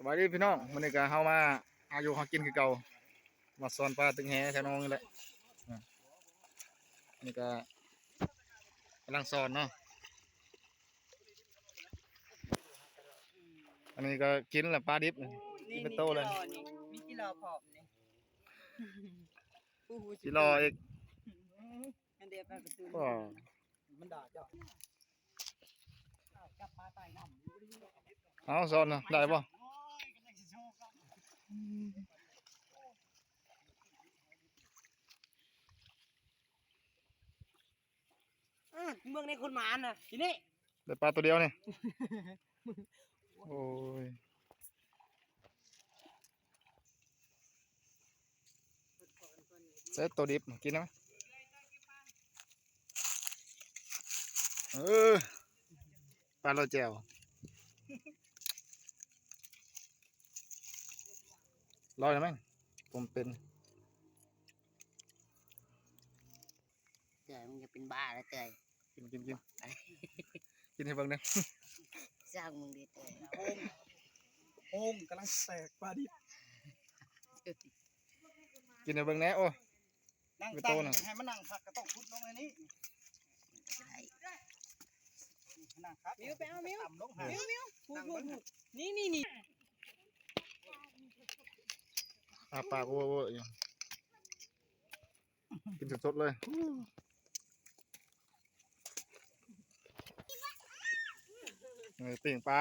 ສະບາຍດີພີ່ນ້ອງ ມື້ນີ້ກະເຮົາມາຫາຢູ່ຫາກິນຄືເກົ່າ ມາຊ່ອນປາຕຶງແຫແຖວໜອງນີ້ແຫຼະ. ອາ ນີ້ກະກຳລັງຊ່ອນເນາະ ອັນນີ້ກະກິນລະປາດິບ ກິນເປັນໂຕເລີຍ. ມີກິໂລພ້ອມນີ້ ກິໂລອີກ. ມັນເດໄປປະຕູ ມັນດ່າເຈົ້າ. ເອົາ ຊ່ອນນະ ໄດ້ບໍ່? ເອີ ເບິ່ງໃນຄົນໝານນະ ທີນີ້ ໄດ້ປາໂຕດຽວນີ້. ໂອ້ຍ ໃສ່ໂຕດິບກິນນະ. ເອີ ປາໂລແຈ່ວ ລອຍນະແມ່ງ ຜົມເປັນ. ເຕີຍ ມຶງຈະເປັນບ້າແລ້ວເຕີຍ. ກິນ ກິນ ກິນ ກິນໃຫ້ເບິ່ງແດ່. ຊ່າງມຶງເດີເຕີຍ. ໂຮງ ໂຮງກຳລັງແຕກປາດິບ ກິນໃຫ້ເບິ່ງແດ່. ໂອ້ ນັ່ງ ເປັນໂຕນະ ໃຫ້ມັນນັ່ງຄັກກະຕ້ອງຂຸດລົງໃນນີ້. ນັ່ງຄັກ ມິວໄປເອົາ ມິວ ຕຳລົງຫາ ມິວ ມິວ ພຸ້ນ ພຸ້ນ ນີ້ ນີ້ ນີ້ ອ້າປາກໂອ້ໆຢູ່. ກິນສົດໆເລີຍ. ເອີ ປີ້ງປາ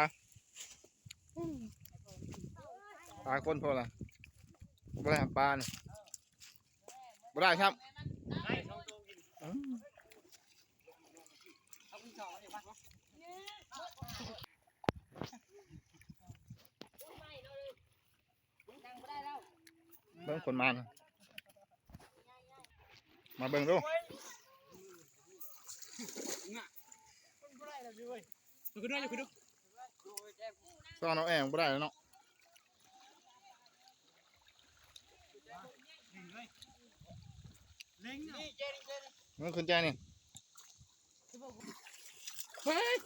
ປາຄົນພໍລະ ບໍ່ໄດ້ຫາປານີ້ ບໍ່ໄດ້ຊ້ຳ. ອືມ ເບິ່ງຄົນມານະ ມາເບິ່ງດູ ຂຶ້ນດ້ວຍ ຂຶ້ນດ້ວຍ ຊ້ອນເອົາແອງບໍ່ໄດ້ແລ້ວເນາະ. ເບິ່ງຂຶ້ນໃຈນີ້. ເຮີ້ຍ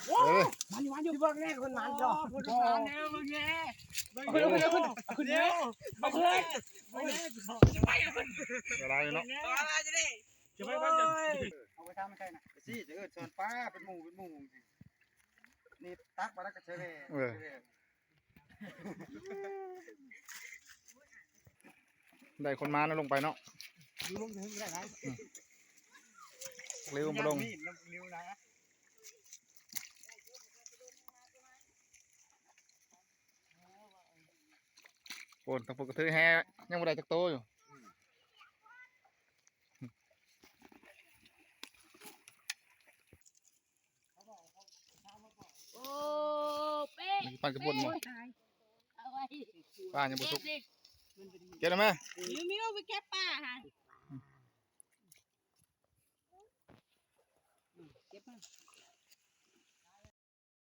ໂອ້ ເອີ ມັນຢູ່ ມັນຢູ່ ເບິ່ງແນ່ ຄົນມັນດອກ ຄົນມັນແນ່ ເບິ່ງແນ່ ເບິ່ງ ເອີ ເບິ່ງ ເບິ່ງ ເບິ່ງ ເບິ່ງ ເບິ່ງ ເບິ່ງ ເບິ່ງ ເບິ່ງ ເບິ່ງ ເບິ່ງ ເບິ່ງ ເບິ່ງ ເບິ່ງ ເບິ່ງ ເບິ່ງ ເບິ່ງ ເບິ່ງ ເບິ່ງ ເບິ່ງ ເອົາໄປທຳໃສ່ນະ ຊິຈະເອີ້ນສອນປາເປັນໝູ່ ເປັນໝູ່ ນີ້ຕັກມາແລ້ວກະໃສ່ແວ່ ເອີ ໃສ່ແວ່. ໄດ້ຄົນມານະ ລົງໄປເນາະ ຢູ່ລົງເຖິງໄດ້ຫຼາຍ ອືມ ເລັວບໍ່ລົງ ເລັວນະ. ໂອ້ ທາງພຸ້ນກະຖືແຫ ຍັງບໍ່ໄດ້ຈັກໂຕຢູ່. ໂອ້ ເປ້ ມັນຊິປັ່ນກະປຸ້ນບໍ່? ໂອ້ຍ ຕາຍ ເອົາໄວ້ ປາຍັງບໍ່ສຸກ ເກັບໄດ້ໄໝ? ມິວ ມິວ ໄປເກັບປາຫາ